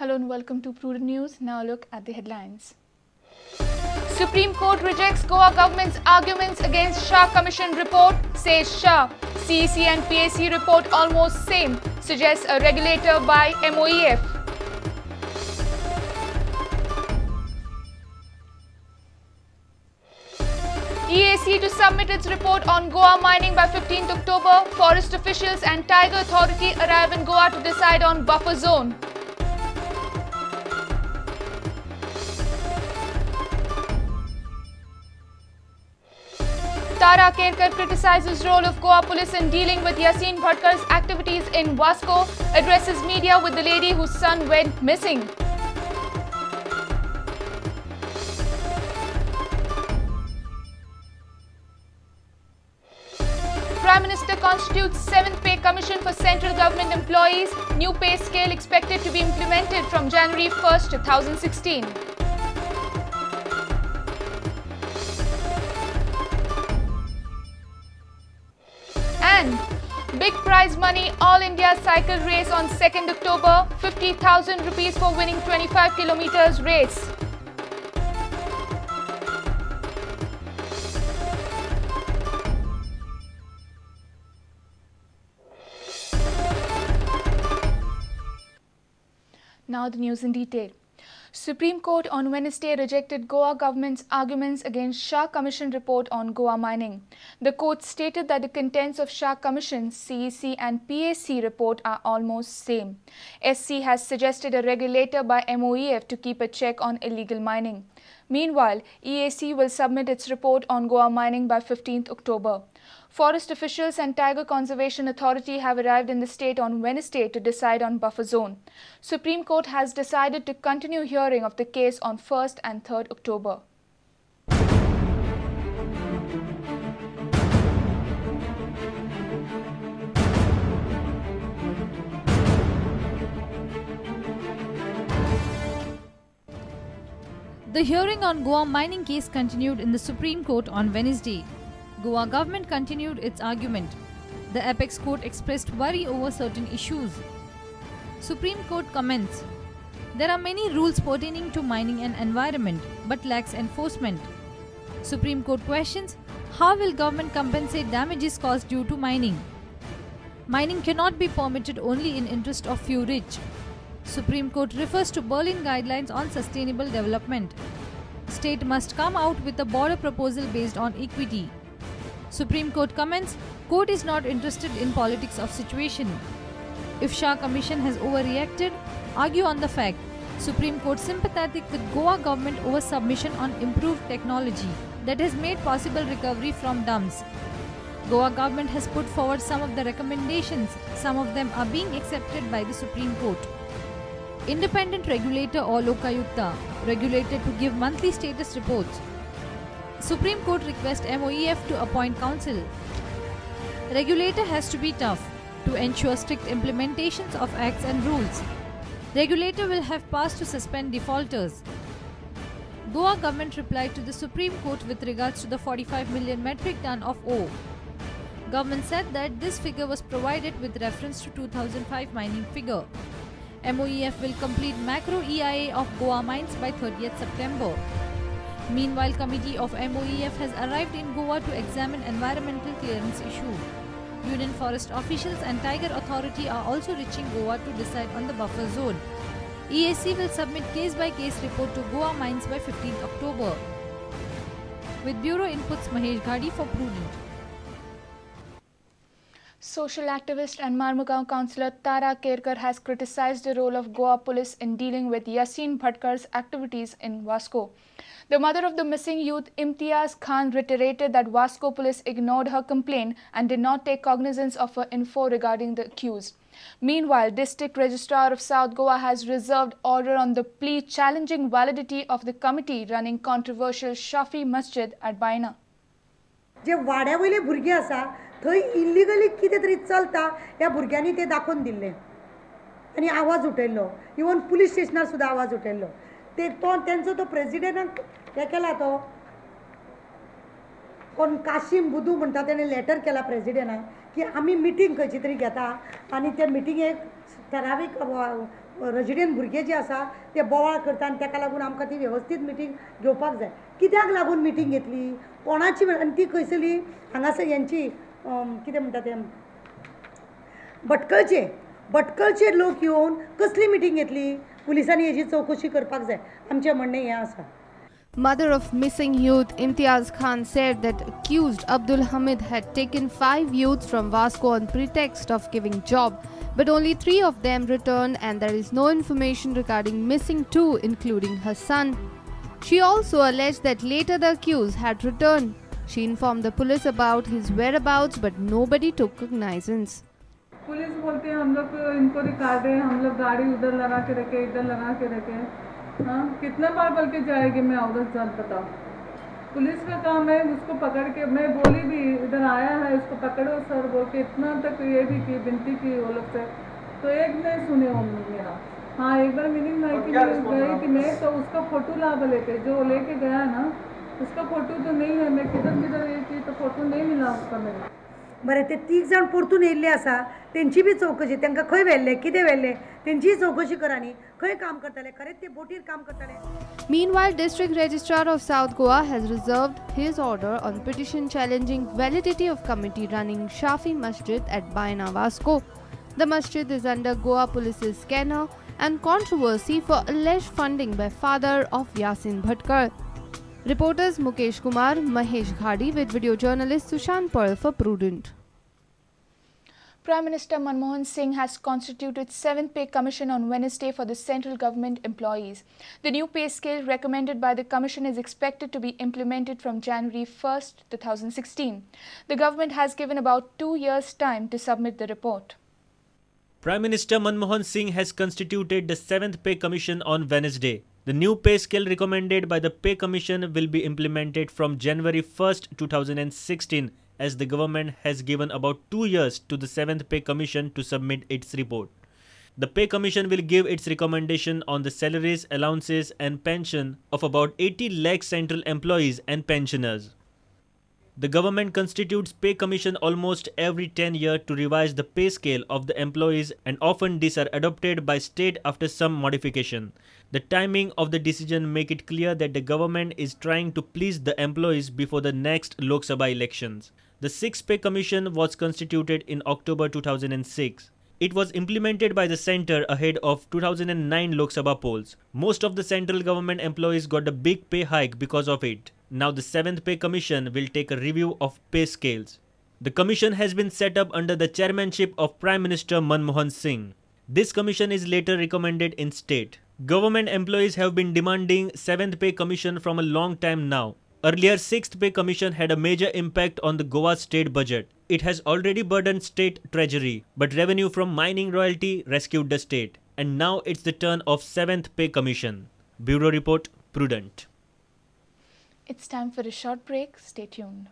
Hello and welcome to Prudent News. Now look at the headlines. Supreme Court rejects Goa government's arguments against Shah Commission report, says Shah. CEC and PAC report almost same, suggests a regulator by MOEF. EAC to submit its report on Goa mining by 15th October. Forest officials and Tiger Authority arrive in Goa to decide on buffer zone. Tara Kerkar criticizes role of Goa police in dealing with Yasin Bhatkar's activities in Vasco, addresses media with the lady whose son went missing. Prime Minister constitutes 7th Pay Commission for central government employees. New pay scale expected to be implemented from January 1st, 2016. And big prize money All India Cycle Race on 2nd October, 50,000 rupees for winning 25 kilometers race. Now the news in detail. Supreme Court on Wednesday rejected Goa government's arguments against Shah Commission report on Goa mining. The court stated that the contents of Shah Commission, CEC and PAC report are almost same. SC has suggested a regulator by MOEF to keep a check on illegal mining. Meanwhile, EAC will submit its report on Goa mining by 15th October. Forest officials and Tiger Conservation Authority have arrived in the state on Wednesday to decide on buffer zone. Supreme Court has decided to continue hearing of the case on 1st and 3rd October. The hearing on Goa mining case continued in the Supreme Court on Wednesday. Goa government continued its argument. The apex court expressed worry over certain issues. Supreme Court comments, there are many rules pertaining to mining and environment, but lacks enforcement. Supreme Court questions, how will government compensate damages caused due to mining? Mining cannot be permitted only in interest of few rich. Supreme Court refers to Berlin Guidelines on Sustainable Development. State must come out with a border proposal based on equity. Supreme Court comments, court is not interested in politics of situation. If Shah Commission has overreacted, argue on the fact. Supreme Court sympathetic with Goa government over submission on improved technology that has made possible recovery from dumps. Goa government has put forward some of the recommendations. Some of them are being accepted by the Supreme Court. Independent regulator or Lokayukta, regulated to give monthly status reports. Supreme Court requests MOEF to appoint counsel. Regulator has to be tough to ensure strict implementations of acts and rules. Regulator will have powers to suspend defaulters. Goa government replied to the Supreme Court with regards to the 45 million metric ton of ore. Government said that this figure was provided with reference to 2005 mining figure. MOEF will complete macro EIA of Goa mines by 30th September. Meanwhile, committee of MOEF has arrived in Goa to examine environmental clearance issue. Union Forest officials and Tiger Authority are also reaching Goa to decide on the buffer zone. EAC will submit case-by-case report to Goa mines by 15th October. With Bureau inputs, Mahesh Ghadi for Prudent. Social activist and Marmugao councillor Tara Kerkar has criticized the role of Goa police in dealing with Yasin Bhatkar's activities in Vasco. The mother of the missing youth, Imtiaz Khan, reiterated that Vasco police ignored her complaint and did not take cognizance of her info regarding the accused. Meanwhile, District Registrar of South Goa has reserved order on the plea challenging validity of the committee running controversial Shafi Masjid at Baina. जे वाड्या वयले भुरगे आसा थंय इल्लिगली कितें तरी चलता ह्या भुरग्यांनी तें दाखोवन दिल्लें आनी आवाज उठयल्लो. इवन पुलीस स्टेशनार सुद्दां आवाज उठयल्लो. ते तो तेंचो तो प्रेजिडेंटाक हें केला तो कोण काशीम बुदू म्हणटा तेणें लेटर केला प्रेजिडेंटाक की आमी मिटींग खंयची तरी घेता आनी त्या मिटिंगेक ठरावीक रेजिडेंट भुरगे जे आसा ते बोवाळ करता आनी ताका लागून आमकां ती वेवस्थीत मिटींग घेवपाक जाय. कित्याक लागून मिटींग घेतली, कोणाची, आनी ती खंयसरली हांगासर हेंची कितें म्हणटा ते भटकळचे भटकळचे लोक येवन कसली मिटींग घेतली, पुलिसांनी हेजी चवकशी करपाक जाय. आमचें म्हणणें हें आसा. Mother of missing youth Imtiaz Khan said that accused Abdul Hamid had taken 5 youths from Vasco on pretext of giving job, but only 3 of them returned and there is no information regarding missing 2, including her son. She also alleged that later the accused had returned. She informed the police about his whereabouts, but nobody took cognizance. Police बोलते हैं हम लोग इनको निकाल रहे हैं, हम लोग गाड़ी उधर लगा K रखे, इधर लगा के रखे. हाँ, कितना बार बल्कि जाएगी मैं औरत जान बताओ. पुलिस का काम है उसको पकड़ के, मैं बोली भी इधर आया है उसको पकड़ो सर बोल के, इतना तक ये भी की विनती की वो लोग से, तो एक नहीं सुने वो मेरा. हाँ, एक बार मीनिंग भाई की गई थी मैं, तो उसका फोटो ला लेके, जो लेके गया ना उसका फोटो तो नहीं है, मैं किधर किधर ये की तो फोटो नहीं मिला उसका मेरे. बरें, ते 3 जाण परतून येयल्ले आसा तेंची बी चवकशी, तांकां खंय व्हेल्ले, कितें व्हेल्ले तेंचीय चवकशी करा न्ही, खंय काम करताले, खरेंच ते बोटीर काम करताले. Meanwhile, District Registrar of South Goa has reserved his order on petition challenging validity of committee running Shafi Masjid at Baina Vasco. The masjid is under Goa Police's scanner and controversy for alleged funding by father of Yasin Bhatkar. Reporters Mukesh Kumar, Mahesh Ghadi with video journalist Sushant Pearl for Prudent. Prime Minister Manmohan Singh has constituted 7th Pay Commission on Wednesday for the central government employees. The new pay scale recommended by the commission is expected to be implemented from January 1st, 2016. The government has given about 2 years' time to submit the report. Prime Minister Manmohan Singh has constituted the 7th Pay Commission on Wednesday. The new pay scale recommended by the Pay Commission will be implemented from January 1st, 2016, as the government has given about 2 years to the 7th Pay Commission to submit its report. The Pay Commission will give its recommendation on the salaries, allowances and pension of about 80 lakh central employees and pensioners. The government constitutes Pay Commission almost every 10 years to revise the pay scale of the employees, and often these are adopted by state after some modification. The timing of the decision make it clear that the government is trying to please the employees before the next Lok Sabha elections. The 6th Pay Commission was constituted in October 2006. It was implemented by the centre ahead of 2009 Lok Sabha polls. Most of the central government employees got a big pay hike because of it. Now the 7th Pay Commission will take a review of pay scales. The commission has been set up under the chairmanship of Prime Minister Manmohan Singh. This commission is later recommended in state. Government employees have been demanding 7th Pay Commission from a long time now. Earlier, 6th Pay Commission had a major impact on the Goa state budget. It has already burdened state treasury, but revenue from mining royalty rescued the state. And now it's the turn of 7th Pay Commission. Bureau Report, Prudent. It's time for a short break. Stay tuned.